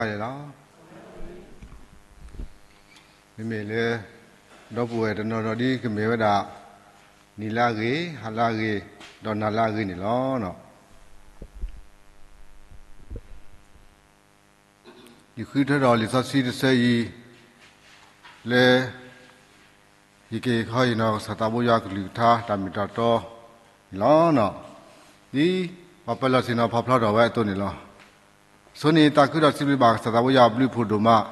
လီၤ. မ့မ့ၢ်လၢ ဒီပုၢ်ဝဲၢ်တနီၤနီၤဒ်ကမ့ၢ်ဝဲဒၣ် နံၤလၢအဂ့ၤ, ဟါလၢအဂ့ၤ, ဒီးနၤလၢအဂ့ၤန့ၣ်လီၤ. ယဃုထၢထီၣ်လံာ်စီဆှံတဆၢအံၤ လၢ ယကဟ့ၣ်ခီဟ့ၣ်နီၤကစၢ်သးဘိယွၤအကလုၢ်ကထါတၢ်မ့ၢ်တၢ်တီန့ၣ်လီၤ. ဒ်ပှၤပၢၤလီၢ်ဆ့ၣ်နီၤဖးဖျါထီၣ်ဝဲအသိးန့ၣ်လီၤ. အဆိန့ၣ်တၢ်ခုထီၣ်စံးဘျုးဘၣ်ကစၢ်သးဘိယွၤအဘျုးအဖှိၣ်ဒိၣ်မး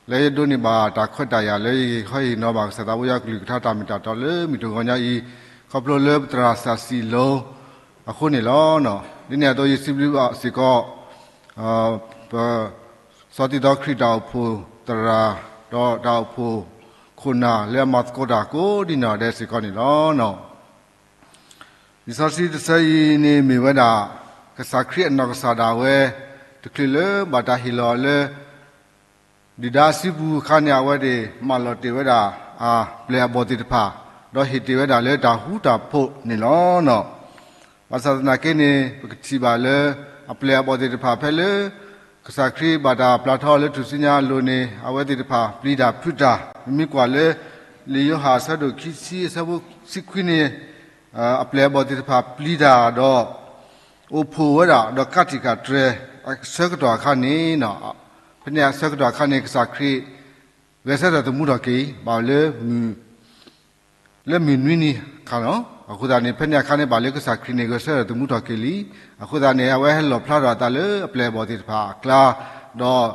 လၢယဒိးန့ၢ်ဘၣ်တၢ်ခွဲးတၢ်ယာ်လၢယကဟ့ၣ်ခီဟ့ၣ်နီၤဘၣ်ကစၢ်သးဘိယွၤအကလုၢ်ကထါတၢ်မ့ၢ်တၢ်တီလၢမုၢ်တဂီၤညါအံၤ ခီဖျိလၢပသရၣ်စီဆှံလိၤအဃိန့ၣ်လီၤ. ဒ်န့ၣ်အသိးယစံးဘျုးဘၣ်စ့ၢ်ကီး ပ စီၤတံၤသီခရံာ်တၢ်အိၣ်ဖှိၣ်သရၣ် ဒီးတၢ်အိၣ်ဖှိၣ်ခိၣ်နၢ်လၢအမၤသကိးတၢ်ကိးဒံနီၢ်ဒဲးစ့ၢ်ကီးန့ၣ်လီၤ. လံာ်စီဆှံတဆၢအံၤန့ၣ်မ့ၢ်ဝဲဒၣ် ကစၢ်ခရံာ်အနီၢ်ကစၢ်ဒၣ်ဝဲ တချုးလၢဘၣ်တၢ်ဟ့ၣ်လီၤလၢ ဒုၣ်ဒါအစုပူၤအခါန့ၣ် အဝဲသ့ၣ်မၢလီၤတ့ၢ်ဝဲဒၣ်အပျဲၢ်အဘီၣ်သ့ၣ်တဖၣ် ဒီးဟ့ၣ်တ့ၢ်ဝဲဒၣ်လၢတၢ်ဃူတၢ်ဖိးန့ၣ်လီၤ. ဘၣ်ဆၣ်သနာ်က့န့ၣ် ပကထံၣ်ဘၣ်လၢ အပျဲၢ်အဘီၣ်သ့ၣ်တဖၣ်ဖဲလၢ ကစၢ်ခရံာ်ဘၣ်တၢ်ပျၢ်ထီၣ်လၢထူၣ်စုညါအလိၤန့ၣ် အဝဲသ့ၣ်တဖၣ်ပျံၤတၢ်ဖုးတၢ် မ့မ့ၢ်ကွၢ်လၢ လံာ်ယိၤဟၣ်အဆၢဒိၣ်ခံဆံအဆၢဖိတဆံခွံန့ၣ် အပျဲၢ်အဘီၣ်သ့ၣ်တဖၣ်ပျံၤတၢ်ဒီး အိၣ်ဖှိၣ်ဝဲဒၣ် ဒီးကးတံာ်ဃာ်တြဲၤအဆၢကတီၢ်အခါန့ၣ် ဖဲန့ၣ်အဆၢကတီၢ်အခါန့ၣ် ကစၢ်ခရံာ် ဂဲၤဆၢထၢၣ်သမူထီၣ်က့ၤ ဘၣ်လၢ လၢမုၢ်နွံနံၤအခါလီၤ. အဃိသတးန့ၣ် ဖဲန့ၣ်အခါန့ၣ်ဘၣ်လၢကစၢ်ခရံာ်န့ၣ် ဂဲၤဆၢထၢၣ်သမူထီၣ်က့ၤလံ. အဃိသတးန့ၣ် အဝဲဟဲလီၣ်ဖျါထီၣ်အသးလၢအပျဲၢ်အဘီၣ်သ့ၣ်တဖၣ်အကျါ ဒီး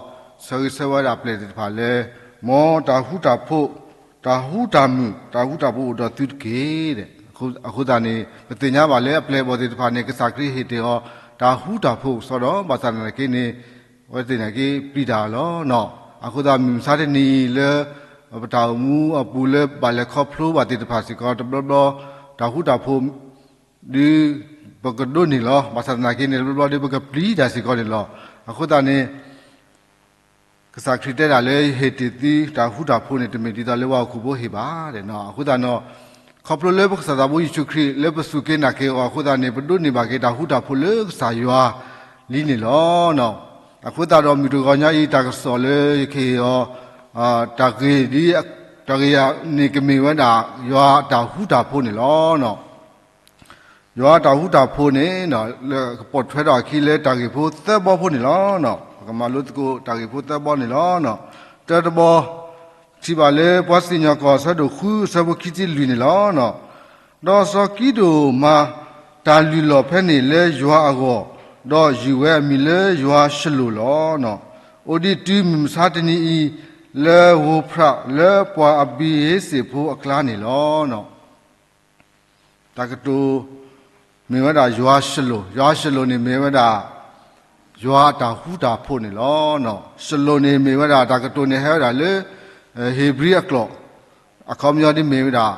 ဆၢဂ့ၤဆၢဝါဝဲဒၣ်အပျဲၢ်သ့ၣ်တဖၣ်လၢ မ်တၢ်ဃူတၢ်ဖိး တၢ်ဃူတၢ်မုာ် တၢ်ဃူတၢ်ဖိးအိၣ်ဒီးသုတက့ၢ်. အဃိသတးန့ၣ် ပသ့ၣ်ညါဘၣ်လၢအပျဲၢ်အဘီၣ်သ့ၣ်တဖၣ်န့ၣ် ကစၢ်ခရံာ်ဟ့ၣ်တ့ၢ်အီၤ တၢ်ဃူတၢ်ဖိးကစီဒီး ဘၣ်ဆၣ်သနာ်က့န့ၣ် အဝဲသ့ၣ်နာ်က့ပျံၤတၢ်လီၤ. အဃိသတးမုၢ်မဆါတနံၤအံၤလၢ ပတၢ်အိၣ်မူအပူၤလၢဘၣ်လဲၤခီဖျိဘၣ်သ့ၣ်တဖၣ်စ့ၢ်ကီး တဘျီဘျီ တၢ်ဃူတၢ်ဖိး ဒ်ပကဒိးန့ၢ်လီၤ. ဘၣ်ဆၣ်သနာ်က့န့ၣ် တဘျီဘျီဒ်ပကပျံၤတၢ်စ့ၢ်ကီးန့ၣ်လီၤ. အဃိသတးန့ၣ် ကစၢ်ခရံာ်တဲဒၣ်လၢယဟ့ၣ်တ့ၢ်သုတၢ်ဃူတၢ်ဖိးန့ၣ် တမ့ၢ်ဒ်သိးလၢပှၤဟီၣ်ခိၣ်ဖိဟ့ၣ်ဘၣ်. အဃိသတးဒီး ခီဖျိလၢပကစၢ်သးဘိယ့ၣ်ၡူးခရံာ် လၢပစူၢ်က့ၤနာ်က့ၤအီၤအဃိသတးန့ၣ် ပဒိးန့ၢ်ဘၣ်က့ၤတၢ်ဃူတၢ်ဖိးလၢကစၢ်ယွၤလံန့ၣ်လီၤ. အဃိသတးဒီးမုၢ်တဂီၤညါအံၤတၢ်ကစီၣ်လၢယကဟ့ၣ်အီၤ တၢ်ဂ့ၢ်ဒ် တၢ်ဂ့ၢ်န့ၣ်ကမ့ၢ်ဝဲဒၣ် ယွၤအတၢ်ဃူတၢ်ဖိးန့ၣ်လီၤ. ယွၤအတၢ်ဃူတၢ်ဖိးန့ၣ် လၢကပိာ်ထွဲထီၣ်အခံလၢတၢ်ဂ့ၢ်ဖိသၢဘီဖိန့ၣ်လီၤ. ပကမၤလိသကိးတၢ်ဂ့ၢ်ဖိသၢဘီန့ၣ်လီၤ. တၢတဘီ ထံၣ်ဘၣ်လၢပှၤစံၣ်ညီၣ်ကွီၢ်အဆၢဒိၣ်ဃုအဆၢဖိခံဆံလွံၢ်န့ၣ်လီၤ. ဒီးစီၤကံဒဧိၣ်မၤတၢ်လုၢ်လီၢ်ဖဲန့ၣ်လၢယွၤအဂီၢ်, ဒီးယုၢ်ဝဲအမံၤလၢယွၤၡလိၣ်လီၤ. အိၣ်ဒံးတုၤမုၢ်မဆါတနံၤအံၤ လၢဧိၤဖရးလၢပှၤအဘံၤဧ့စ့ၣ်ဖိအကျါန့ၣ်လီၤ. တၢ်ကတိၤ မ့ၢ်ဝဲဒၣ်ယွၤၡလိၣ်, ယွၤၡလိၣ်န့ၣ်မ့ၢ်ဝဲဒၣ် ယွၤအတၢ်ဃူတၢ်ဖိးန့ၣ်လီၤ. ၡလိၣ်န့ၣ်မ့ၢ်ဝဲဒၣ်တၢ်ကတိၤန့ၣ်ဟဲဝဲဒၣ်လၢ ဧ့ၤဘြံၤအကျိာ် အခီပညီဒ်မ့ၢ်ဝဲဒၣ်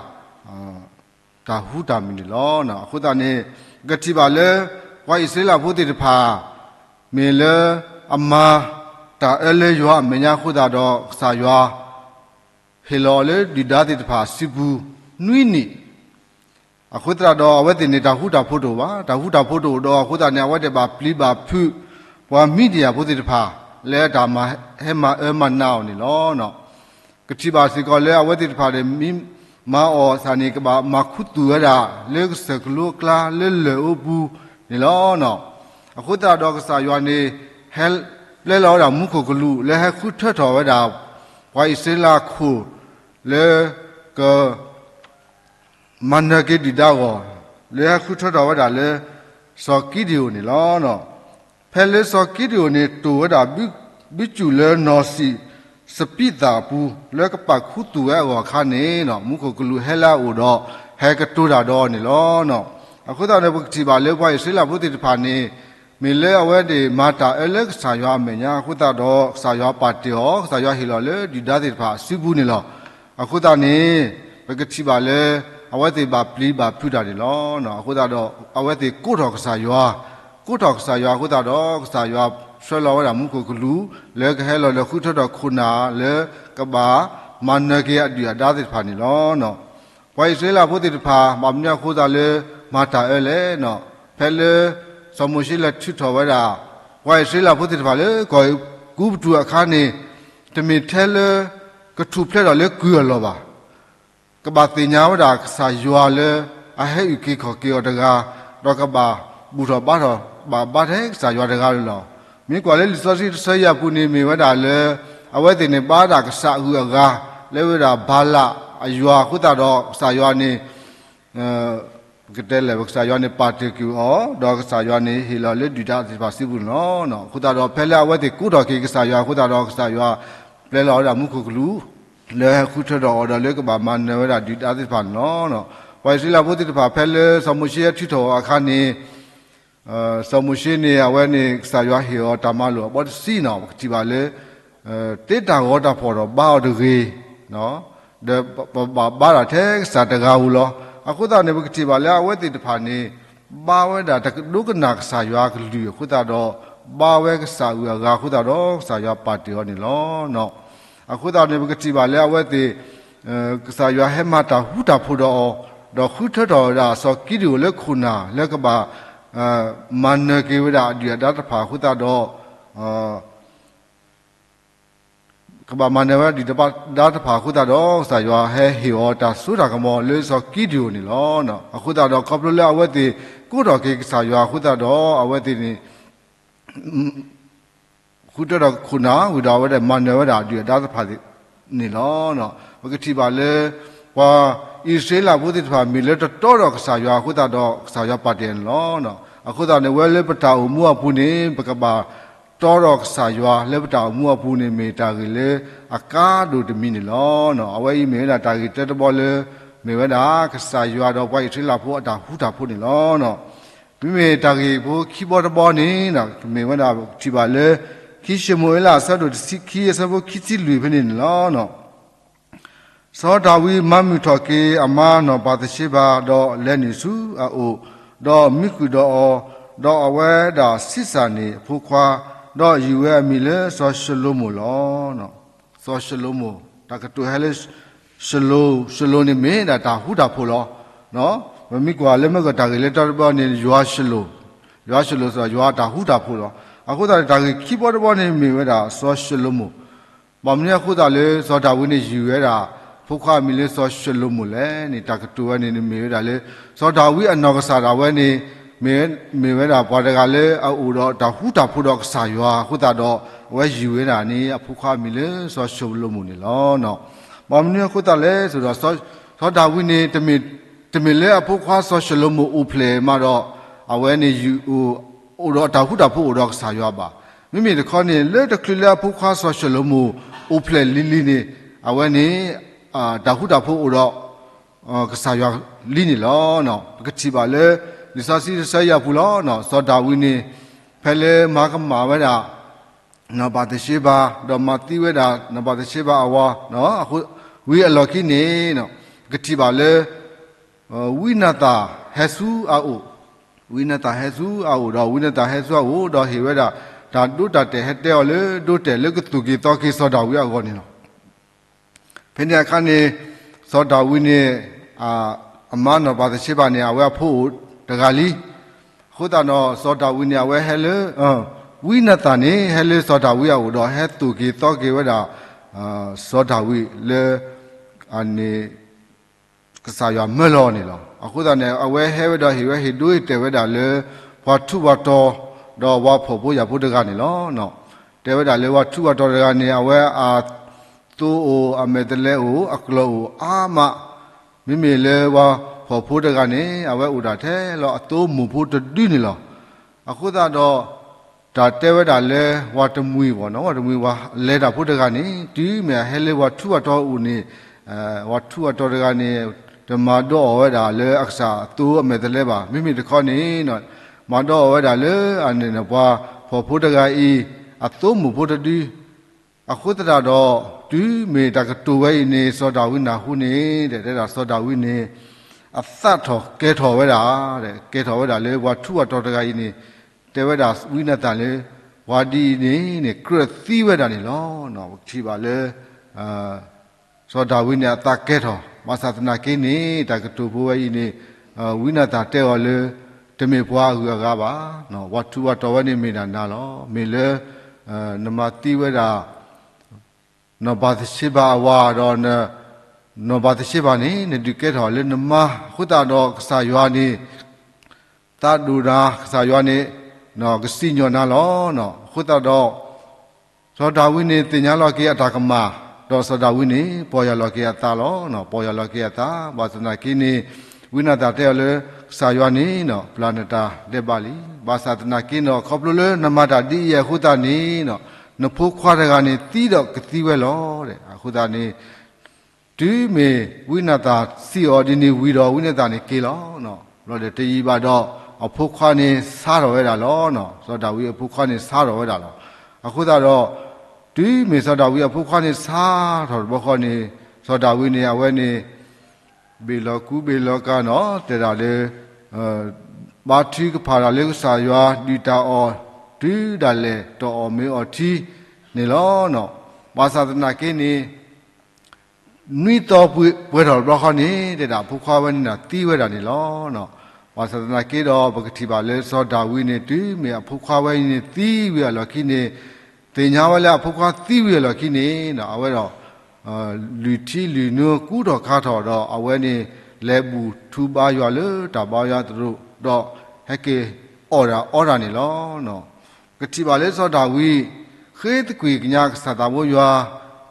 တၢ်ဃူတၢ်မုာ်န့ၣ်လီၤ. အဃိသတးန့ၣ် ပကထံၣ်ဘၣ်လၢ ပှၤအံၣ်စရ့လးဖိသ့ၣ်တဖၣ် မ့ၢ်လၢအမၤတၢ်အၢလၢယွၤအမဲာ်ညါအဃိသတးဒီး ကစၢ်ယွၤ ဟ့ၣ်လီၤအီၤလၢဒုၣ်ဒါသ့ၣ်တဖၣ်အစုပူၤနွံနံၣ် အဃိသတးဒီး အဝဲသ့ၣ်န့ၣ် တၢ်ဃူတၢ်ဖိးတအိၣ်ဘၣ်. တၢ်ဃူတၢ်ဖိးတအိၣ်ဒီးအဃိသတးန့ၣ် အဝဲသ့ၣ်ဘၣ်ပျံၤဘၣ်ဖုး ပှၤမံၤဒယၣ်ဖိသ့ၣ်တဖၣ် လၢတၢ်မၤဟဲမၤအၢမၤနးအီၤန့ၣ်လီၤ. ကထံၣ်ဘၣ်စ့ၢ်ကီးလၢအဝဲသ့ၣ်တဖၣ်န့ၣ် မ့ၢ်မၤအီၣ်သးန့ၣ် ကဘၣ်မၤခူသူၣ်ဝဲဒၣ် လၢကစၢၢ်ကလိအကျါ လၢလၢၢ်အိပူၤန့ၣ်လီၤ. အဃိသတးဒီးကစၢ်ယွၤန့ၣ် ဟဲပျဲလီၤဝဲဒၣ်မူခိၣ်ကလူး လၢဟဲဃုထၢထီၣ်ဝဲဒၣ် ပှၤအံၣ်စရ့လးအခိၣ် လၢက မၤနၢၤက့ၤဒုၣ်ဒါအဂီၢ် လၢဟဲဃုထၢထီၣ်ဝဲဒၣ်လၢ စီၤကံဒဧိၣ်န့ၣ်လီၤ. ဖဲလၢစီၤကံဒဧိၣ်န့ၣ် တိၢ်ဝဲဒၣ် ဘုစူၣ်လၢနီၢ်စံၣ်စပံးသၣ်အပူၤ လၢကပာ်ခူသူၣ်ဝဲအဂီၢ်အခါန့ၣ် မူခိၣ်ကလူးဟဲလၢအအိၣ်ဒီး ဟဲကတိၤတၢ်ဒီးအီၤန့ၣ်လီၤ. အဃိသတးန့ၣ် ပကထံၣ်ဘၣ်လၢပှၤအံၣ်စရ့လးဖိသ့ၣ်တဖၣ်န့ၣ် မ့ၢ်လၢအဝဲသ့ၣ်မၤတၢ်အၢလၢကစၢ်ယွၤအမဲာ်ညါအဃိသတးဒီး ကစၢ်ယွၤပာ်တ့ၢ်အီၤ ကစၢ်ယွၤဟ့ၣ်လီၤလၢဒုၣ်ဒါသ့ၣ်တဖၣ်အစုပူၤန့ၣ်လီၤ. အဃိသတးန့ၣ် ပကထံၣ်ဘၣ်လၢ အဝဲသ့ၣ်ဘၣ်ပျံၤဘၣ်ဖုးတၢ်န့ၣ်လီၤ. အဃိသတးဒီး အဝဲသ့ၣ်ကိးထီၣ်ကစၢ်ယွၤ, ကိးထီၣ်ကစၢ်ယွၤအဃိသတးဒီး ကစၢ်ယွၤဆှၢလီၤဝဲဒၣ်မူခိၣ်ကလူး လၢကဟဲလီၤလၢဃုထၢထီၣ်ခိၣ်နၢ် လၢကဘၣ်မၤနၢၤက့ၤအဒုၣ်အဒါသ့ၣ်တဖၣ်န့ၣ်လီၤ. ပှၤအံၣ်စရ့လးဖိသ့ၣ်တဖၣ် ဘၣ်မနုၤအဃိသတးလၢ မၤတၢ်အၢလဲၣ်. ဖဲလၢ စီၤမိၤၡ့လဲၤထုးထီၣ်ဝဲဒၣ် ပှၤအံၣ်စရ့လးဖိသ့ၣ်တဖၣ်လၢကီၢ် ကူပတူးအခါန့ၣ် တမ့ၢ်ထဲလၢ ကထူၣ်ဖျဲးထီၣ်လၢကုၢ်အလီၢ်ဘၣ်. ကဘၣ်သ့ၣ်ညါဝဲဒၣ်ကစၢ်ယွၤလၢ အဟဲအုၣ်က့ၤခီၣ်က့ၤအီၤတဂၤ, ဒီးကဘၣ်ဘူၣ်ထီၣ်ဘါထီၣ် ဘၣ်ဘါထဲကစၢ်ယွၤတဂၤန့ၣ်လီၤ. မ့ၢ်ကွၢ်လၢလံာ်စီဆှံတဆၢအံၤအပူၤန့ၣ် မ့ၢ်ဝဲဒၣ်လၢ အဝဲသ့ၣ်န့ၣ်ဘါဒၣ်ကစၢ်အဂုၤအဂၤ လၢဝဲဒၣ်ဘၤလးအယွၤအဃိသတးဒီး ကစၢ်ယွၤန့ၣ် ပကတဲလဲၣ် ကစၢ်ယွၤန့ၣ်ပာ်တ့ၢ်ကွံာ်အီၤ, ဒီးကစၢ်ယွၤန့ၣ်ဟ့ၣ်လီၤလၢဒုၣ်ဒါသ့ၣ်တဖၣ်စုပူၤန့ၣ်လီၤ. အဃိသတးဒီး ဖဲလၢအဝဲသ့ၣ်ကိးထီၣ်က့ၤကစၢ်ယွၤအဃိသတးဒီး ကစၢ်ယွၤပျဲလီၤဝဲဒၣ်မူခိၣ်ကလူး လၢဟဲဃုထၢထီၣ်အီၤဒီးလၢကဘၣ်မၤနၢၤဝဲဒၣ်ဒုၣ်ဒါသ့ၣ်တဖၣ်န့ၣ်လီၤ. ပှၤအံၣ်စရ့လးဖိသ့ၣ်တဖၣ်ဖဲလၢစီၤမိၤၡ့ဟဲထုးထီၣ်အီၤအခါန့ၣ် စီၤမိၤၡ့န့ၣ် အဝဲန့ၣ် ကစၢ်ယွၤဟ့ၣ်အီၤတၢ်မၤလိာ်အဘီတဆံန့ၣ် ပကထံၣ်ဘၣ်လၢ တ့တၢ်ဂီၤတၢ်ဖီၣ်ဒီးဘါအီၤတဂ့ၤ, ဒီးပဘၣ်ဘါဒၣ်ထဲကစၢ်တဂၤဧိၤလီၤ. အဃိသတးန့ၣ် ပကထံၣ်ဘၣ်လၢအဝဲသ့ၣ်တဖၣ်န့ၣ် ဘါဝဲဒၣ်တကဒိကနၣ်ကစၢ်ယွၤအကလုၢ်အဃိသတးဒီး ဘါဝဲကစၢ်အဂုၤအဂၤအဃိသတးဒီး ကစၢ်ယွၤပာ်တ့ၢ်အီၤန့ၣ်လီၤ. အဃိသတးန့ၣ် ပကထံၣ်ဘၣ်လၢအဝဲသ့ၣ် ကစၢ်ယွၤဟဲမၤတၢ်ဃူတၢ်ဖိးဒီးအီၤ, ဒီးဃုထၢထီၣ်ဝဲဒၣ်စီၤကံဒံအိၣ်လၢခိၣ်နၢ်လၢကဘၣ် မၤနၢၤက့ၤဝဲဒၣ်အဒုၣ်အဒါတဖၣ်အဃိသတးဒီး ကဘၣ်မၤနၢၤဝဲဒၣ်ဒုၣ်ဒါတဖၣ်အဃိသတးဒီး ကစၢ်ယွၤဟဲဟ့ၣ်အီၤတၢ်စိတၢ်ကမီၤလၢစီၤကံဒံအိၣ်န့ၣ်လီၤ. အဃိသတးဒီး ခီဖျိလၢအဝဲသ့ၣ်ကိးထီၣ်က့ၤကစၢ်ယွၤအဃိသတးဒီး အဝဲသ့ၣ်န့ၣ် ဃုထၢထီၣ်ခိၣ်နၢ်ဝံၤဒီး အဝဲဒၣ်မၤနၢၤဝဲဒၣ်ဒုၣ်ဒါတဖၣ်န့ၣ်လီၤ. ပကထံၣ်ဘၣ်လၢ ပှၤအံၣ်စရ့လးဖိသ့ၣ်တဖၣ်မ့ၢ်လၢတတီဒီးကစၢ်ယွၤအဃိသတးဒီး ကစၢ်ယွၤပာ်တ့ၢ်န့ၣ်လီၤ. အဃိသတးန့ၣ် ဝဲလၢပတၢ်အိၣ်မူအပူၤန့ၣ် ပကဘၣ်တီဒီးကစၢ်ယွၤလၢပတၢ်အိၣ်မူအပူၤန့ၣ် မ့ၢ်တၢ်ဂ့ၢ်လၢအကါဒိၣ်တမံၤန့ၣ်လီၤ. အဝဲအံၤမ့ၢ်ဝဲဒၣ်တၢ်ဂ့ၢ်တၢတဘီလၢ မ့ၢ်ဝဲဒၣ်ကစၢ်ယွၤဒီးပှၤအံၣ်စရ့လးဖိအတၢ်ဃူတၢ်ဖိးန့ၣ်လီၤ. မ့မ့ၢ်တၢ်ဂ့ၢ်ဖိခံဘီတဘီန့ၣ် မ့ၢ်ဝဲဒၣ်ထံၣ်ဘၣ်လၢ ခံၡမူၤအ့လးအဆၢဒိၣ်တဆံခံအဆၢဖိခံဆံလွံၢ်ဖဲန့ၣ်န့ၣ်လီၤ. စီၤဒၤဝံးမၤမုာ်ထီၣ်က့ၤအမါနီၢ်ဘၤသရှ့ဘၤ ဒီးလဲၤနုာ်ဆူအအိၣ်, ဒီးမံဃုာ်ဒီးအီၤ, ဒီးအဝဲဒၣ်ဆံးစၢ်န့ၢ်အဖိခွါ, ဒီးယုၢ်ဝဲအမံၤလၢစီၤၡလိၤမိၣ်လီၤ. စီၤၡလိၤမိၣ် တၢ်ကတိၤဟဲလၢ ၡလိၤ, ၡလိၤန့ၣ်မ့ၢ်ဒၣ်တၢ်ဃူတၢ်ဖိးလီၤ. ပမ့ၢ်ကွၢ်လၢမ့ၢ်ကီၢ်တၢ်ဂ့ၢ်လၢတၢတဘီန့ၣ် ယွၤၡလိၤ, ယွၤၡလိၤစ့ၢ်ကီး ယွၤတၢ်ဃူတၢ်ဖိးလီၤ. အဃိသတးန့ၣ် တၢ်ဂ့ၢ်ခံဘီတဘီန့ၣ်မ့ၢ်ဝဲဒၣ်စီၤၡလိၤမိၣ် ဘၣ်မနုၤအဃိသတးလၢစီၤဒၤဝံးန့ၣ် ယုၢ်ဝဲဒၣ် ဖိခွါအမံၤလၢစီၤၡလိၤမိၣ်လဲၣ်န့ၣ် တၢ်ကတိၤဝဲန့ၣ်မ့ၢ်ဝဲဒၣ်လၢ စီၤဒၤဝံးအနီၢ်ကစၢ်ဒၣ်ဝဲန့ၣ် မ့ၢ်ဝဲဒၣ်ပှၤတဂၤလၢအအိၣ်ဒီးတၢ်ဃူတၢ်ဖိးဒီးကစၢ်ယွၤအဃိသတးဒီး အဝဲယုၢ်ဝဲဒၣ်န့ၣ် အဖိခွါအမံၤလၢစီၤၡလိၤမိၣ်န့ၣ်လီၤ. ဘၣ်မနုၤအဃိသတးလဲၣ်ဆိုဒီး စီၤဒၤဝံးန့ၣ် တမ့ၢ်လၢအဖိခွါစီၤၡလိၤမိၣ်အိၣ်ဖျဲၣ်မးဒီး အဝဲန့ၣ်ယုၢ်အိၣ် အိၣ်ဒီးတၢ်ဃူတၢ်ဖိးအိၣ်ဒီးကစၢ်ယွၤဘၣ်. မ့မ့ၢ်တခီန့ၣ် လၢတချုးလၢအဖိခွါစီၤၡလိၤမိၣ်အိၣ်ဖျဲၣ်လံၤလံၤန့ၣ် အဝဲန့ၣ် တၢ်ဃူတၢ်ဖိးအိၣ်ဒီး ကစၢ်ယွၤလံန့ၣ်လီၤ. ပကထံၣ်ဘၣ်လၢ လံာ်စီဆှံတဆၢအံၤအပူၤလီၤ. စီၤဒၤဝံးန့ၣ် ဖဲလၢမၤကမၣ်ဝဲဒၣ် နီၢ်ဘၤသရှ့ဘၤ ဒီးမၤသံဝဲဒၣ်နီၢ်ဘၤသရှ့ဘၤအဝၤ ဝံၤအလီၢ်ခံန့ၣ် ပကထံၣ်ဘၣ်လၢ ဝံနၤသၣ်ဟဲဆူအအိၣ်, ဝံနၤသၣ်ဟဲဆူအအိၣ်ဒီး ဝံနၤသၣ်ဟဲဆူအအိၣ်ဒီးဟ့ၣ်ဝဲဒၣ် တၢ်ဒိတၢ်တဲာ် ဟဲတဲအီၤလၢ ဒိတဲာ်လၢကသူၣ်က့ၤသီက့ၤစီၤဒၤဝံးအဂီၢ်န့ၣ်လီၤ. ဖဲန့ၣ်အခါန့ၣ် စီၤဒၤဝံးန့ၣ် အမါနီၢ်ဘၤသရှ့ဘၤန့ၣ် အဝဲအဖိအိၣ်တဂၤလံ. အဃိသတးဒီး စီၤဒၤဝံးန့ၣ် အဝဲဟဲလၢ ဝံနၤသၣ်န့ၣ် ဟဲလၢစီၤဒၤဝံးအအိၣ်ဒီး ဟဲသူၣ်က့ၤသီက့ၤဝဲဒၣ် စီၤဒၤဝံးလၢ အန့ၣ် ကစၢ်ယွၤမၢလီၤန့ၣ်လီၤ. အဃိသတးန့ၣ် အဝဲဟဲဝဲဒီးဟ့ၣ်ဝဲဟ့ၣ်ဒိဟ့ၣ်တဲာ်ဝဲဒၣ်လၢ ပှၤထူးပှၤတီၤ ဒီးပှၤဖှီၣ်ဖိယာ်ဖိတဂၤန့ၣ်လီၤ. တဲဝဲဒၣ်လၢပှၤထူးပှၤတီၤတဂၤန့ၣ် အဝဲအသိအိၣ် အမဲာ်သလဲအိၣ် အကျိာ်အိၣ်အါမး, မ့မ့ၢ်လၢပှၤဖှီၣ်ဖိတဂၤန့ၣ် အဝဲအိၣ်ဒၣ်ထဲလီၤအသိမိၢ်ဖိတဒုန့ၣ်လီၤ. အဃိသတးဒီး တၢ်တဲဝဲဒၣ်လၢပှၤတမှံၤဘၣ်နီၤ ပှၤတမှံၤပှၤလဲၤတၢ်ဖိတဂၤန့ၣ် တုၤမ့ၢ်အဟဲလၢပှၤထူးပှၤတီၤအိၣ်န့ၣ် ပှၤထူးပှၤတီၤတဂၤန့ၣ် တမၤဒိးအီၣ်ဝဲဒၣ်လၢအကစၢ်အသိအမဲာ်သလဲဘၣ်. မ့မ့ၢ်တခီန့ၣ် မၤဒိးအီၣ်ဝဲဒၣ်လၢအန့ၣ် ပှၤဖှီၣ်ဖိတဂၤအံၤ အသိမိၢ်ဖိတဒု အဃိသတးဒီး တုၤမ့ၢ်တၢ်ကတိၤဝဲအံၤန့ၣ် စီၤဒၤဝံးနၢ်ဟူန့ၣ် တဲဒၣ်စီၤဒၤဝံးန့ၣ် အသးထီၣ်ကဲထီၣ်ဝဲဒၣ် ကဲထီၣ်ဝဲဒၣ်လၢပှၤထူးပှၤတီၤတဂၤအံၤန့ၣ် တဲဝဲဒၣ်ဝံနၤသၣ်လၢ ပှၤဒ်အံၤန့ၣ်န့ၣ် ကြၢးသံဝဲဒၣ်န့ၣ်လီၤ. ပကထံၣ်ဘၣ်လၢ စီၤဒၤဝံးန့ၣ် အသးကဲထီၣ် ဘၣ်ဆၣ်သနာ်က့န့ၣ် တၢ်ကတိၤဖိဝဲအံၤန့ၣ် ဝံနၤသၣ်တဲအီၤလၢ တမ့ၢ်ပှၤအဂုၤအဂၤဘၣ်. ပှၤထူးပှၤတီၤဝဲန့ၣ်မ့ၢ်ဒၣ်နၤလီၤ. မ့ၢ်လၢ နမၤသံဝဲဒၣ် နီၢ်ဘၤသရှ့ဘၤအဝၤဒီး နီၢ်ဘၤသရှ့ဘၤန့ၣ် နဒုးကဲထီၣ်လၢနမါအဃိသတးဒီး ကစၢ်ယွၤန့ၣ် သးဒိၣ်နၤ ကစၢ်ယွၤန့ၣ် ကစံၣ်ညီၣ်နၤလီၤ. အဃိသတးဒီး စီၤဒၤဝံးန့ၣ်သ့ၣ်ညါလီၤက့ၤအတၢ်ကမၣ်, ဒီးစီၤဒၤဝံးန့ၣ် ပီၢ်ယၢ်လီၤက့ၤအသးလီၤ. ပီၢ်ယၢ်လီၤက့ၤအသး ဘၣ်ဆၣ်သနာ်က့န့ၣ် ဝံနၤသၣ်တဲအီၤလၢ ကစၢ်ယွၤန့ၣ် ပျၢ်နတၢ်ဒဲးဘးလံ. ဘၣ်ဆၣ်သနာ်က့န့ၣ် ခီဖျိလၢနမၤတၢ်ဒ်အံၤအဃိသတးန့ၣ် နဖိခွါတဂၤန့ၣ်သံဒီးကသံဝဲလီၤ. အဃိသတးန့ၣ် တုၤမ့ၢ်ဝံနၤသၣ်စံးအီၤဒ်န့ၣ်ဝံၤဒီး ဝံနၤသၣ်န့ၣ်က့ၤလီၤ. ဘျီဒီးတယံာ်ဘၣ်ဒီး အဖိခွါန့ၣ်ဆါထီၣ်ဝဲဒၣ်လီၤ. စီၤဒၤဝံးအဖိခွါန့ၣ်ဆါထီၣ်ဝဲဒၣ်လီၤ. အဃိသတးဒီး တုၤမ့ၢ်စီၤဒၤဝံးအဖိခွါန့ၣ်ဆါထီၣ်တဘျီဃီန့ၣ် စီၤဒၤဝံးန့ၣ် အဝဲန့ၣ် ဘ့ၣ်လီၤကူဘ့ၣ်လီၤကၤနီၤ တဲဒၣ်လၢ ဘါထုကဖၣ်တၢ်လၢကစၢ်ယွၤဒုၣ်တၢ်အီၣ် တုၤဒၣ်လဲာ် တအီၣ်မ့ၤအီထံန့ၣ်လီၤ. ဘၣ်ဆၣ်သနာ်က့န့ၣ် နွံသီပှဲၤထီၣ်တဘျီဃီန့ၣ် တဲဒၣ်အဖိခွါဝဲန့ၣ်ဒီးသံဝဲဒၣ်န့ၣ်လီၤ. ဘၣ်ဆၣ်သနာ်က့ဒီး ပကထံၣ်ဘၣ်လၢစီၤဒၤဝံးန့ၣ် တုၤမ့ၢ်အဖိခွါဝဲအံၤန့ၣ်သံဝံၤအလီၢ်ခံန့ၣ် သ့ၣ်ညါဝဲလၢအဖိခွါသံဝံၤအလီၢ်ခံန့ၣ် အဝဲဒီး လုၢ်ထံလုၢ်နိကူထီၣ်ခါထီၣ်ဒီး အဝဲန့ၣ်လဲၤဘူၣ်ထူဘါယွၤလၢတၢ်ဘါယွၤသရိာ်ဒီး ဟဲက့ၤအီၣ်တၢ်အီတၢ်န့ၣ်လီၤ. ပကထံၣ်ဘၣ်လၢစီၤဒၤဝံး ဃ့သကွံၢ်ကညးကစၢ်သးဘိယွၤ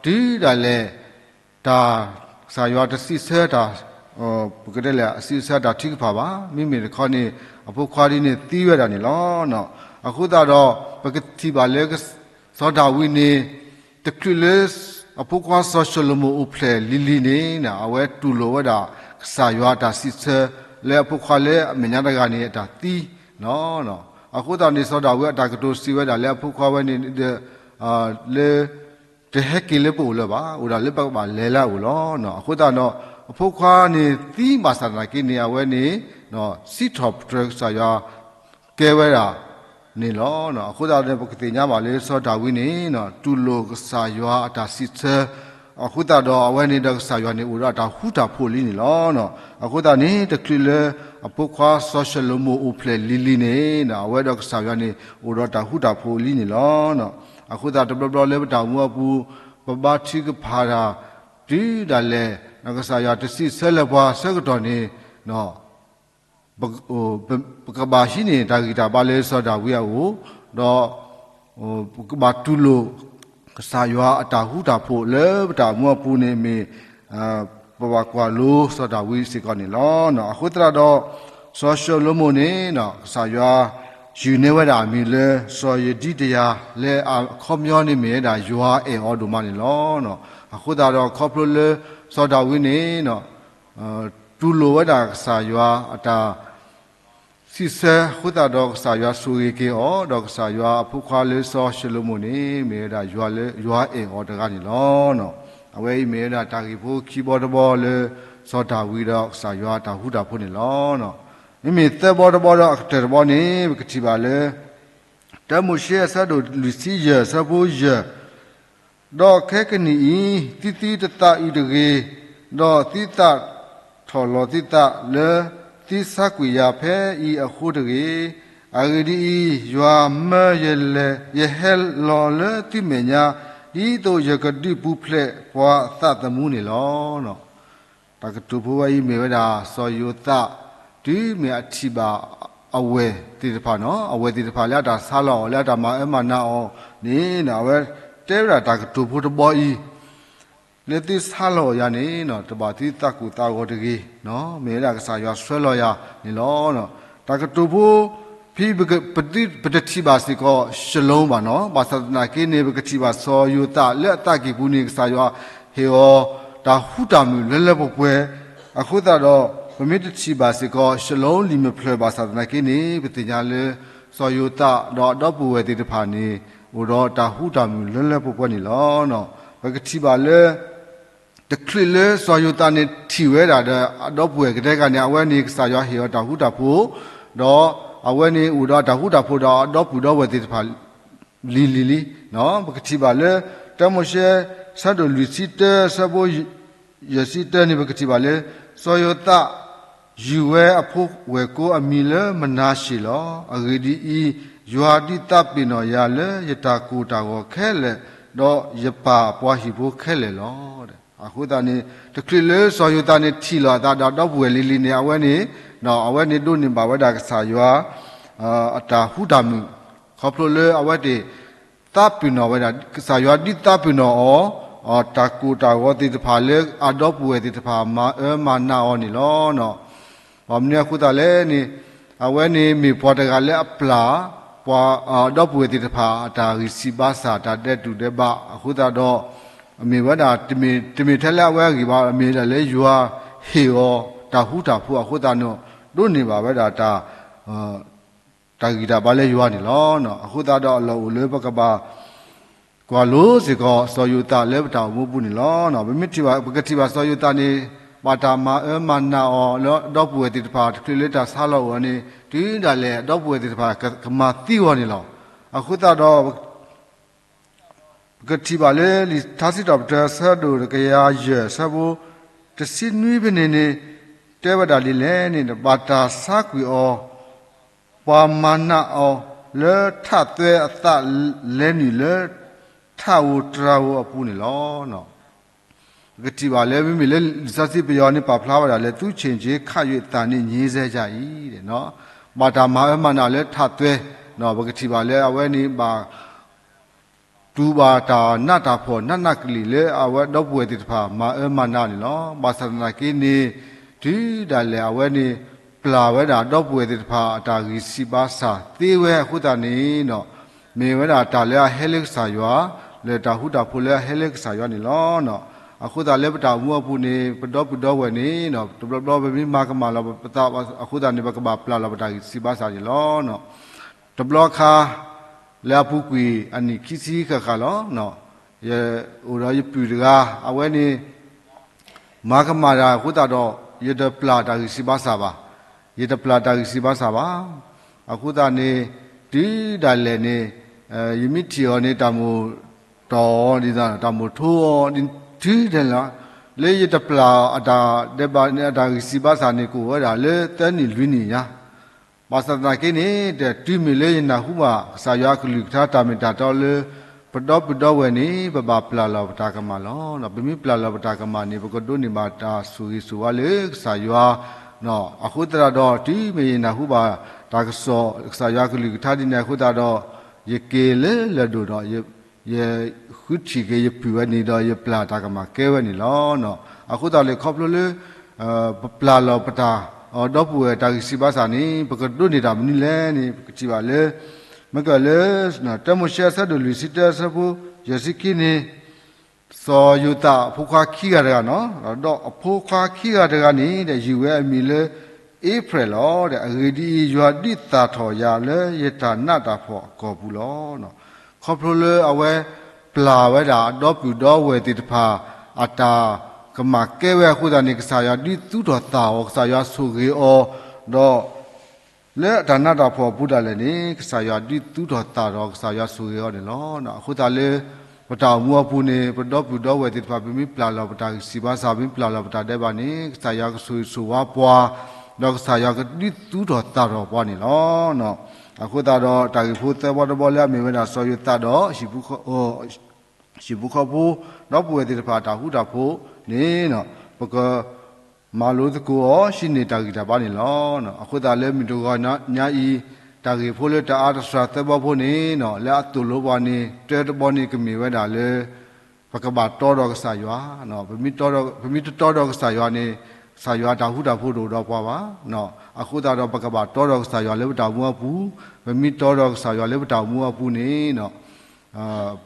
တုၤဒၣ်လဲာ် တၢ် ကစၢ်ယွၤတစံးဆၢတၢ် ပကတဲလဲၣ် အစံးဆၢတၢ်ထုကဖၣ်ဘၣ်. မ့မ့ၢ်တခီန့ၣ် အဖိခွါဒ်န့ၣ်သံဝဲဒၣ်န့ၣ်လီၤ. အဃိသတးဒီး ပကထံၣ်ဘၣ်လၢ စီၤဒၤဝံးန့ၣ် တချုးလၢ အဖိခွါစီၤၡလိၤမိၣ်အိၣ်ဖျဲၣ်လံၤလံၤန့ၣ် အဝဲတူၢ်လိာ်ဝဲဒၣ် ကစၢ်ယွၤအတၢ်စံးဆၢ လၢအဖိခွါလၢအမဲာ်ညါတဂၤန့ၣ် အတၢ်သံလီၤ. အဃိသတးန့ၣ် စီၤဒၤဝံးအတၢ်ကတိၤစံးဝဲဒၣ်လၢအဖိခွါဝဲန့ၣ် လၢ တဟဲက့ၤလၢပအိၣ်လၢၤဘၣ်, အိၣ်ဒၣ်လၢပကဘၣ်လဲၤလၢအအိၣ်လီၤ. အဃိသတးဒီး အဖိခွါန့ၣ်သံဘၣ်ဆၣ်သနာ်က့န့ၣ် အဝဲန့ၣ် စံးထီၣ်ပတြၢၤကစၢ်ယွၤ ကဲဝဲဒၣ်န့ၣ်လီၤ. အဃိသတးဒီး ပကသ့ၣ်ညါဘၣ်လၢစီၤဒၤဝံးန့ၣ် တူၢ်လိာ်ကစၢ်ယွၤအတၢ်စံးဆၢ အဃိသတးဒီးအဝဲန့ၣ်ဒီးကစၢ်ယွၤန့ၣ် အိၣ်ဒီးအတၢ်ဃူတၢ်ဖိးလံန့ၣ်လီၤ. အဃိသတးန့ၣ် တချုးလၢအဖိခွါစီၤၡလိၤမိၣ်အိၣ်ဖျဲၣ်လံၤလံၤန့ၣ် အဝဲဒီးကစၢ်ယွၤန့ၣ် အိၣ်ဒီးတၢ်ဃူတၢ်ဖိးလံန့ၣ်လီၤ. အဃိသတးတဘျီဘျီလၢပတၢ်အိၣ်မူအပူၤ ပဘါထုကဖၣ်တၢ် တုၤဒၣ်လဲာ် ကစၢ်ယွၤတစံးဆၢလၢပှၤဆၢကတီၢ်န့ၣ် ပကဘၣ်ဟံးန့ၢ်တၢ်ဂံၢ်တၢ်ဘါလၢစီၤဒၤဝံးအအိၣ်, ဒီး ပကဘၣ်တူၢ်လိာ် ကစၢ်ယွၤအတၢ်ဃူတၢ်ဖိးလၢပတၢ်အိၣ်မူအပူၤန့ၣ်မ့ၢ် ပဘၣ်ကွၢ်လိစီၤဒၤဝံးစ့ၢ်ကီးန့ၣ်လီၤ. အဃိသတးဒီး စီၤၡလိၤမိၣ်န့ၣ် ကစၢ်ယွၤ ယုၢ်န့ၢ်ဝဲဒၣ်အမံၤလၢ စီၤယဒံတယၤ လၢအခီပညီန့ၣ်မ့ၢ်ဝဲဒၣ်ယွၤအဲၣ်အီၤဒိၣ်မးန့ၣ်လီၤ. အဃိသတးဒီးခီဖျိလၢစီၤဒၤဝံးန့ၣ် တူၢ်လိာ်ဝဲဒၣ်ကစၢ်ယွၤအတၢ် စံးဆၢအဃိသတးဒီးကစၢ်ယွၤဆိၣ်ဂ့ၤက့ၤအီၤ, ဒီးကစၢ်ယွၤအဖိခွါလၢစီၤၡလိၤမိၣ်န့ၣ် မ့ၢ်ဝဲဒၣ်ယွၤလၢယွၤအဲၣ်အီၤတဂၤန့ၣ်လီၤ. အဝဲအံၤမ့ၢ်ဝဲဒၣ်တၢ်ဂ့ၢ်ဖိခံဘီတဘီလၢ စီၤဒၤဝံးဒီးကစၢ်ယွၤအတၢ်ဃူတၢ်ဖိးန့ၣ်လီၤ. မ့မ့ၢ်သၢဘီတဘီဒီးအကတၢၢ်တဘီန့ၣ် ပကထံၣ်ဘၣ်လၢ တၢမိၤၡ့ အဆၢဒိၣ်လွံၢ်ဆံယဲၢ် အဆၢဖိယဲၢ် ဒီးခဲကနံၣ်အံၤ သုသုတသးအုးတဂ့ၤ, ဒီးသုသးထီၣ်လီၤသုသးလၢ သုဆါကွံာ်ယၤဖဲအံၤအဃိတဂ့ၤ. အဂ့ၢ်ဒ်အံၤ, ယွၤမၢယလဲၤ ယဟဲလီၤလၢသုမဲာ်ညါ, ဒ်သိးယကဒုးပူၤဖျဲးပှၤအသးသမူန့ၣ်လီၤ. တၢ်ကတိၤဖိဝဲအံၤမ့ၢ်ဝဲဒၣ် စီၤယိၤသး တုၤမ့ၢ်အထံၣ်ဘၣ်အဝဲၢ်သ့ၣ်တဖၣ်နီၤ, အဝဲၢ်သ့ၣ်တဖၣ်လၢအတၢ်ဆါလီၤအီၤ လၢအတၢ်မၤအၢမၤနးအီၤန့ၣ် အဝဲတဲဝဲဒၣ်တၢ်ကတိၤဖိတဘီအံၤ လၢသုဆါလီၤယၤန့ၣ် တဘၣ်သုသးကိၢ်သးဂီၤတဂ့ၤ, မ့ၢ်ဝဲဒၣ်ကစၢ်ယွၤဆှၢလီၤယၤန့ၣ်လီၤ. တၢ်ကတိၤဖိ ဖဲ ပတထံၣ်ဘၣ်စ့ၢ်ကီး ၡလိဘၣ်နီၤ, ဘၣ်ဆၣ်သနာ်က့န့ၣ် ပကထံၣ်ဘၣ်စီၤယိၤသးလၢအသးကံၢ်ပူၤန့ၣ် ကစၢ်ယွၤဟ့ၣ်အီၤ တၢ်ဃူတၢ်မုာ်လၢလၢပှဲၤပှဲၤ, အဃိသတးဒီး ပမ့ၢ်တထံၣ်ဘၣ်စ့ၢ်ကီး ၡလိလံာ်မုၢ်ဖျၢၣ်ဘၣ်ဆၣ်သနာ်က့န့ၣ် ပသ့ၣ်ညါလၢ စီၤယိၤသးဒီးအဒီပုၢ်ဝဲၢ်သ့ၣ်တဖၣ်န့ၣ် အိၣ်ဒီးတၢ်ဃူတၢ်မုာ်လၢလၢပှဲၤပှဲၤန့ၣ်လီၤ. ပကထံၣ်ဘၣ်လၢ တချုးလၢစီၤယိၤသးန့ၣ်ထံၣ်ဝဲဒၣ်ဒီး အဒီပုၢ်ဝဲၢ်ကဒဲကန့ၣ် အဝဲန့ၣ်ကစၢ်ယွၤဟ့ၣ်အီၤတၢ်ဃူတၢ်ဖိး, ဒီးအဝဲန့ၣ်အိၣ်ဒီးတၢ်ဃူတၢ်ဖိးဒီးအဒီပုၢ်ဒီဝဲၢ်သ့ၣ်တဖၣ် လံၤလံၤလံၤ, ပကထံၣ်ဘၣ်လၢ တၢမိၤၡ့ ဆၢဒိၣ်လွံၢ်ဆံတၢ ဆၢဖိ ယဲၢ်ဆံတၢန့ၣ် ပကထံၣ်ဘၣ်လၢ စီၤယိၤသး ယုၢ်ဝဲအဖိဝဲၢ်ကိအမံၤလၢမနၤၡ့ၣ်လီၤ. အဂ့ၢ်ဒ်အံၤ, ယွၤဒုးသးပ့ၤနီၣ်ယၤလၢယတၢ်ကိၢ်တၢ်ဂီၤခဲလၢာ်, ဒီးယပၢ်အပှၤဟံၣ်ဖိခဲလၢာ်လီၤ. အဃိသတးန့ၣ် တချုးလၢစီၤယိၤသးန့ၣ်ထံၣ်လီၤအသးဒီးဒီပုၢ်ဝဲၢ်လံၤလံၤန့ၣ် အဝဲန့ၣ် အဝဲန့ၣ်ဒိးန့ၢ်ဘၣ်ဝဲဒၣ်ကစၢ်ယွၤ အတၢ်ဃူတၢ်မုာ်, ခီဖျိလၢအဝဲသ့ၣ် သးပ့ၤနီၣ်ဝဲဒၣ် ကစၢ်ယွၤဒုးသးပ့ၤနီၣ်အီၤ, တၢ်ကိၢ်တၢ်ဂီၤသ့ၣ်တဖၣ်လၢအဒီပုၢ်ဝဲၢ်သ့ၣ်တဖၣ်မၤအၢမၤနးအီၤန့ၣ်လီၤ. ဘၣ်မနုၤအဃိသတးလဲၣ်န့ၣ် အဝဲန့ၣ်မ့ၢ်ပှၤတဂၤလၢအပျၢ် ပှၤဒီပုၢ်ဝဲၢ်သ့ၣ်တဖၣ်အတၢ်ဂံၢ်စၢ်ဘါစၢ် တၢ်ဒဲးတူၢ်ဒဲးဘးအဃိသတးဒီး အမ့ၢ်ဝဲဒၣ် တမ့ၢ်ထဲလၢအဝဲအဂ့ၢ်ဘၣ် အမ့ၢ်ဒၣ်လၢယွၤဟ့ၣ်အီၤ တၢ်ဃူတၢ်ဖိးအဃိသတးန့ၣ် ဒိးန့ၢ်ဘၣ်ဝဲဒၣ် တၢ်ဂံၢ်တၢ်ဘါလၢယွၤန့ၣ်လီၤ. အဃိသတးဒီးအလီၢ်အိၣ်လၢပကဘၣ် ကွၢ်လိစ့ၢ်ကီး စီၤယိၤသးလၢပတၢ်အိၣ်မူအပူၤန့ၣ်လီၤ. ပမ့ၢ်ထံၣ်ဘၣ် ပကထံၣ်ဘၣ်စီၤယိၤသးန့ၣ် ဘၣ်တၢ်မၤအၢမၤနးအီၤလၢအဒီပုၢ်ဝဲၢ်သ့ၣ်တဖၣ် တချုးလၢတၢ်ဆါလီၤအိၣ်အီၤန့ၣ် တုၤဒၣ်လဲာ်အဒီပုၢ်ဝဲၢ်သ့ၣ်တဖၣ် ကမၤသံအီၤန့ၣ်လီၤ. အဃိသတးဒီး ပကထံၣ်ဘၣ်လၢလံာ်ထါစံးထီၣ်ပတြၢၤအဆၢဒိၣ်တကယၤယဲၢ်အဆၢဖိ တဆံနွံဖဲန့ၣ်န့ၣ် တဲဝဲဒၣ်ဒ်လဲၣ်န့ၣ် ဘၣ်တၢ်ဆါကွံာ်အီၤ ပှၤမၤနးအီၤလၢထးသွဲအသးလဲၤနုာ်လၢ ထးဧိၤတြၤဧိၤအပူၤန့ၣ်လီၤ. ပကထံၣ်ဘၣ်လၢမ့မ့ၢ်လၢလံာ်စီဆှံပယီၤန့ၣ် ပာ်ဖျါဝဲဒၣ်လၢ သူ့ခြေကခတ်၍ သံ နှင့် ညှဉ်းဆဲကြ၏ ဘၣ်တၢ်မၤအၢမၤနးလၢထးသွဲ ပကထံၣ်ဘၣ်လၢအဝဲန့ၣ်ဘၣ် တူၢ်ဘၣ်တၢ်နးတၢ်ဖှီၣ်နးနးကလံၤလၢအဝဲဒီပုၢ်ဝဲၢ်သ့ၣ်တဖၣ် မၤအၢမၤနးန့ၣ်လီၤ. ဘၣ်ဆၣ်သနာ်က့န့ၣ် တုၤဒၣ်လဲာ်အဝဲန့ၣ် ပျၢ်ဝဲဒၣ်ဒီပုၢ်ဝဲၢ်သ့ၣ်တဖၣ်အတၢ်ဂံၢ်စၢ်ဘါစၢ်သ့ဝဲအဃိသတးန့ၣ် မ့ၢ်ဝဲဒၣ်တၢ်လၢအဟဲလၢကစၢ်ယွၤ လၢတၢ်ဃူတၢ်ဖိးလၢအဟဲလၢကစၢ်ယွၤန့ၣ်လီၤ. အဃိသတးလၢပတၢ်အိၣ်မူအပူၤန့ၣ် ပဒီပုၢ်ဒီဝဲၢ်န့ၣ် တဘျီဘျီပမ့ၢ်မၤကမၣ်လီၤပသးအဃိသတးန့ၣ် ပကဘၣ်ပျၢ်လီၤပတၢ်ဂံၢ်စၢ်ဘါစၢ်န့ၣ်လီၤ. တဘျီခါ လၢအပူၤကွံာ်အနံၣ်ခံဆံဃၣ်ဃၣ်လီၤ. ယအိၣ်ဒီးယပုၢ်တဂၤ အဝဲန့ၣ် မၤကမၣ်တၢ်အဃိသတးဒီး ယတပျၢ်တၢ်ဂံၢ်စၢ်ဘါစၢ်ဘၣ်. ယတပျၢ်တၢ်ဂံၢ်စၢ်ဘါစၢ်ဘၣ်. အဃိသတးန့ၣ် တုၤဒၣ်လဲာ်န့ၣ် ယမ့ၢ်ထံၣ်အီၤန့ၣ် တၢ်မိၣ်တီၢ်အီၤဒ်သိး တၢ်မိၣ်ထိအီၤ တုၤဒၣ်လဲာ် လၢယတပျၢ်အတၢ်ဒဲးဘးန့ၣ် အတၢ်ဂံၢ်စၢ်ဘါစၢ်န့ၣ် ကအိၣ်ဝဲဒၣ်လၢသၢနံၣ်လွံၢ်နံၣ်ညါ ဘၣ်ဆၣ်သနာ်က့န့ၣ် တၢ်တုၤမ့ၢ်လၢယနၢ်ဟူဘၣ် ကစၢ်ယွၤအကလုၢ်ကထါတၢ်မ့ၢ်တၢ်တီလၢ ပဒီပုၢ်ဒီဝဲၢ်န့ၣ် ပဘၣ်ပျၢ်လီၤပတၢ်ကမၣ်လီၤ. ပမ့ၢ်ပျၢ်လီၤပတၢ်ကမၣ်န့ၣ် ပကဒိးန့ၢ်ဘၣ်တၢ်ဆိၣ်ဂ့ၤဆိၣ်ဝါလၢကစၢ်ယွၤ အဃိသတးဒီး တုၤမ့ၢ်ယနၢ်ဟူဘၣ်တၢ်ကစီၣ် ကစၢ်ယွၤအကလုၢ်ကထါဒ်န့ၣ်အဃိသတးဒီး ယက့ၤလၢလၢၢ်ဒိၣ်ဒီး ယဃုထံၣ်က့ၤယပုၢ်ဝဲန့ၣ်ဒီး ယပျၢ်တၢ်ကမၣ်ကဲဝဲန့ၣ်လီၤ. အဃိသတးလၢခီဖျိလၢ ပပျၢ်လီၤပတၢ် ဒီပုၢ်ဝဲၢ်တၢ်ဂံၢ်စၢ်ဘါစၢ်န့ၣ် ပကဒိးန့ၢ်တၢ်မနုၤလဲၣ်န့ၣ် ပကထံၣ်ဘၣ်လၢ မ့ၢ်ကလၢ တၢမိၤၡ့အဆၢဒိၣ်လွံၢ်ဆံတၢ အဆၢဖိယဲၢ်ဆံခံန့ၣ် စီၤယိၤသးအဖိခွါခံဂၤတဂၤန့ၣ် ဒီးအဖိခွါခံဂၤတဂၤန့ၣ် ယုၢ်ဝဲအမံၤလၢ အ့ဖရဲၣ်လီၤ. အဂ့ၢ်ဒ်အံၤ, ယွၤဒုးသၣ်ထီၣ်ယၤလၢယတၢ်နးတၢ်ဖှီၣ်အကီၢ်ပူၤလီၤ. ခီဖျိလၢအဝဲ ပျၢ်ဝဲဒၣ်အဒီပုၢ်ဒီဝဲၢ်သ့ၣ်တဖၣ် အတၢ်ကမၣ်ကဲဝဲအဃိသတးန့ၣ် ကစၢ်ယွၤဒုးသူၣ်ထီၣ်သၣ်အီၤ ကစၢ်ယွၤဆိၣ်ဂ့ၤအီၤ ဒီး လၢအတၢ်နးတၢ်ဖှီၣ်အပူၤဒၣ်လဲာ်န့ၣ် ကစၢ်ယွၤဒုးသူၣ်ထီၣ်သၣ်ဒီး ကစၢ်ယွၤဆိၣ်ဂ့ၤအီၤန့ၣ်လီၤ. အဃိသတးလၢ ပတၢ်အိၣ်မူအပူၤန့ၣ် ပဒီပုၢ်ဒီဝဲၢ်သ့ၣ်တဖၣ် ပမ့ၢ်ပျၢ်လီၤပတၢ်ဂံၢ်စၢ်ဘါစၢ် ပမ့ၢ်ပျၢ်လီၤပတၢ်ဒဲးဘးန့ၣ် ကစၢ်ယွၤကဆိၣ်ဂ့ၤဆိၣ်ဝါပှၤ ဒီးကစၢ်ယွၤကဒုးသူၣ်ထီၣ်သၣ်ထီၣ်ပှၤန့ၣ်လီၤ. အဃိသတးဒီး တၢ်ဂ့ၢ်ဖိသၢဘီတဘီလၢအမ့ၢ်ဝဲဒၣ်စီၤယိၤသးဒီး ဟံၣ်ဖိဃီဖိ ဒီပုၢ်ဝဲၢ်သ့ၣ်တဖၣ်အတၢ်ဃူတၢ်ဖိးန့ၣ် ပက မၤလိသကိးအီၤ ဟံးန့ၢ်တၢ်ဂံၢ်တၢ်ဘါန့ၣ်လီၤ. အဃိသတးလၢမုၢ်တဂီၤညါအံၤ တၢ်ဂ့ၢ်ဖိလၢတအါတစှၤသၢဘီဖိန့ၣ် လၢအသိၣ်လိပှၤန့ၣ် တၢတဘီန့ၣ် ကမ့ၢ်ဝဲဒၣ်လၢ ပကဘၣ်တီဒီးကစၢ်ယွၤ, ပမ့ၢ်တီဒီးကစၢ်ယွၤန့ၣ် ကစၢ်ယွၤအတၢ်ဃူတၢ်ဖိးတအိၣ်ဒီးပှၤဘၣ်. အဃိသတးဒီး ပကဘၣ်တီဒီးကစၢ်ယွၤလၢပတၢ်အိၣ်မူအပူၤ, ပမ့ၢ်တီဒီးကစၢ်ယွၤလၢပတၢ်အိၣ်မူအပူၤန့ၣ်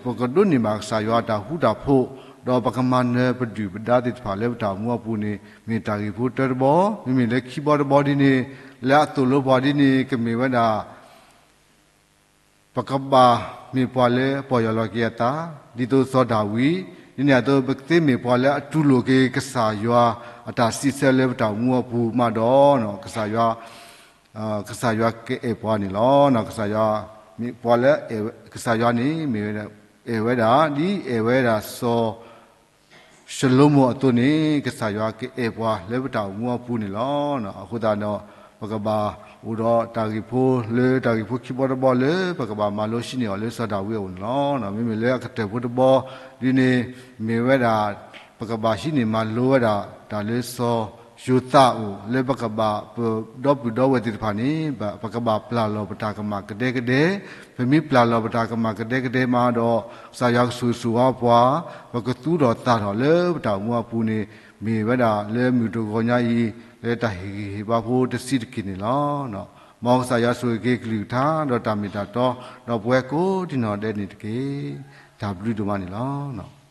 ပကဒိးန့ၢ်ဘၣ်ကစၢ်ယွၤအတၢ်ဃူတၢ်ဖိး, ဒီးပကမၤနၢၤပဒုၣ်ပဒါသ့ၣ်တဖၣ်လၢပတၢ်အိၣ်မူအပူၤန့ၣ် မ့ၢ်တၢ်ဂ့ၢ်ဖိတၢတဘီ, မ့မ့ၢ်လၢခံဘီတဘီဒ်န့ၣ် လၢအသိၣ်လိပှၤဒ်န့ၣ် ကမ့ၢ်ဝဲဒၣ် ပကဘၣ်မ့ၢ်ပှၤလၢအပီၢ်ယၢ်လီၤက့ၤအသး, ဒ်သိးစီၤဒၤဝံး, ဒ်န့ၣ်အသိး ပကသ့မ့ၢ်ပှၤလၢအတူၢ်လိာ်က့ၤကစၢ်ယွၤအတၢ်စံးဆၢလၢပတၢ်အိၣ်မူအပူၤမးဒီး ကစၢ်ယွၤကအဲၣ်ပှၤန့ၣ်လီၤ. ကစၢ်ယွၤမ့ၢ်ပှၤလၢ ကစၢ်ယွၤန့ၣ် မ့ၢ်အဲၣ်ဝဲဒၣ် ဒ်အဲၣ်ဝဲဒၣ်စီၤၡလိမိၣ်အသိးန့ၣ် ကစၢ်ယွၤကအဲၣ်ပှၤလၢပတၢ်အိၣ်မူအပူၤန့ၣ်လီၤ. အဃိသတးဒီး ပကဘၣ်အိၣ်ဒီးတၢ်ဂ့ၢ်ဖိလၢတၢ်ဂ့ၢ်ဖိခံဘီတဘီလၢပကဘၣ်မၤလိစံးန့ၢ်အီၤလၢစီၤဒၤဝံးအအိၣ်န့ၣ်လီၤ. မ့မ့ၢ်လၢအကတၢၢ်ဖိတဘီဒ်န့ၣ် မ့ၢ်ဝဲဒၣ် ပကဘၣ်ဟံးန့ၢ်မၤလိဝဲဒၣ်တၢ်လၢစီၤယိၤသးအအိၣ် လၢပကဘၣ်ပဒီပုၢ်ဒီဝဲၢ်သ့ၣ်တဖၣ်န့ၣ် ပကဘၣ်ပျၢ်လီၤပတၢ်ကမၣ်ကဒဲကဒဲ, ပမ့ၢ်ပျၢ်လီၤပတၢ်ကမၣ်ကဒဲကဒဲမးဒီး ကစၢ်ယွၤကဆိၣ်ဂ့ၤဆိၣ်ဝါပှၤ ပကသူၣ်ထီၣ်သၣ်ထီၣ်လၢပတၢ်အိၣ်မူအပူၤန့ၣ် မ့ၢ်ဝဲဒၣ်လၢမုၢ်တဂီၤညါအံၤ လၢတၢ်ဟ့ၣ်ဂံၢ်ဟ့ၣ်ဘါဖိတဆံးတက့ၢ်န့ၣ်လီၤ. မ်ကစၢ်ယွၤဆိၣ်ဂ့ၤက့ၤကလုၢ်ကထါ ဒီးတၢ်မ့ၢ်တၢ်တီ ဒီးပဝဲကိးဒံနီၢ်ဒဲးန့ၣ်တက့ၢ်. တၢ်ဘျုးဒိၣ်မးန့ၣ်လီၤ.